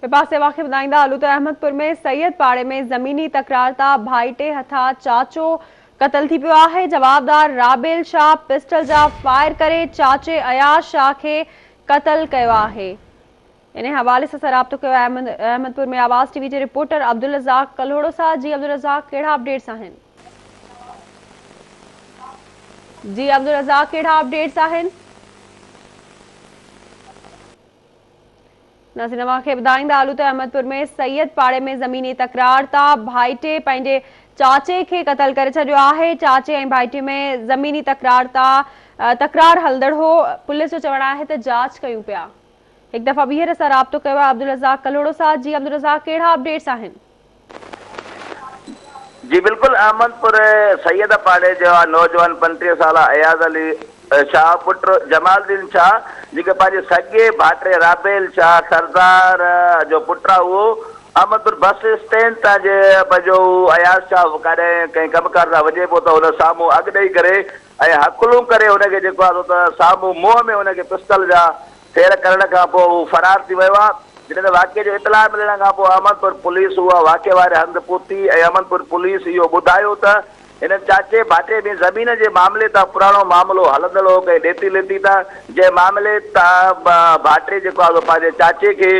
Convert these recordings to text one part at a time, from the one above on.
ٻئي پاسي اوهان کي ٻڌائيندا هلون ته احمدپور ۾ سيد پاڙي ۾ زميني تڪرار تان ڀائٽي هٿان چاچو قتل ٿي پيو آهي، جوابدار رابيل شاهه پسٽل جا فائر ڪري چاچي اياز شاهه کي قتل ڪيو آهي. انهي حوالي سان اسان رابطو ڪيو آهي احمدپور ۾ آواز ٽي وي جي رپورٽر عبدالرزاق ڪلهوڙو سان جي عبدالرزاق ڪهڙا اپڊيٽس آهن؟ جي عبدالرزاق ڪهڙا اپڊيٽس آهن؟ ناظرين اوهان کي ٻڌائيندا هلون ته احمدپور ۾ سيد پاڙي ۾ زميني تڪرار تان ڀائٽي پنهنجي چاچي کي قتل ڪري ڇڏيو آهي، چاچي ۽ ڀائٽي ۾ زميني تڪرار تان تڪرار هلندڙ هو، پوليس جو چوڻ آهي ته جاچ ڪيون پيا. هڪ دفعا ٻيهر اسان رابطو ڪيو آهي عبدالرزاق ڪلهوڙو سان، جي عبدالرزاق ڪهڙا اپڊيٽس آهن؟ جي بلڪل احمد پور سيد پاڙي جو نوجوان 35 سالا اياز علي شاهه پٽ جمال الدين شاهه جيڪي پنهنجي سڳي ڀائٽي رابيل شاهه سردار جو پٽ آهي اهو احمد پور بس اسٽينڊ تان جي پنهنجو هو اياز شاهه ڪاڏانهن ڪنهن ڪم ڪار سان وڃي پيو ته هن سامهون اڳ ڏئي ڪري ۽ هڪلون ڪري هن کي جيڪو آهي سو ته سامهون منهن ۾ هن کي پستل جا ڦير ڪرڻ کان پوء هو فرار ٿي ويو آهي، جڏهن ته واقعي جو اطلاع ملڻ کان پوء احمد پور پوليس اها واقعي واري هنڌ پهتي ۽ احمد پور پوليس اهو ٻڌايو ته هنن چاچي ڀاٽي ۾ زمين جي معاملي تان پراڻو معاملو هلندڙ هو ڪنهن ڏيتي ليتي تان جنهن معاملي تان ڀاٽي جيڪو آهي سو پنهنجي چاچي کي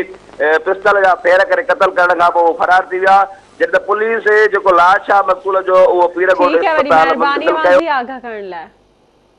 پستل جا ڦير ڪري قتل ڪرڻ کان پوء هو فرار ٿي ويا جڏهن ته پوليس جيڪو لاش آهي مقتول جو اهو پير ڳوٺ ٺيڪ آهي وڏي اسپتال مهرباني منتقل اوهان ڪيو. جي آگاهه ڪرڻ لاء.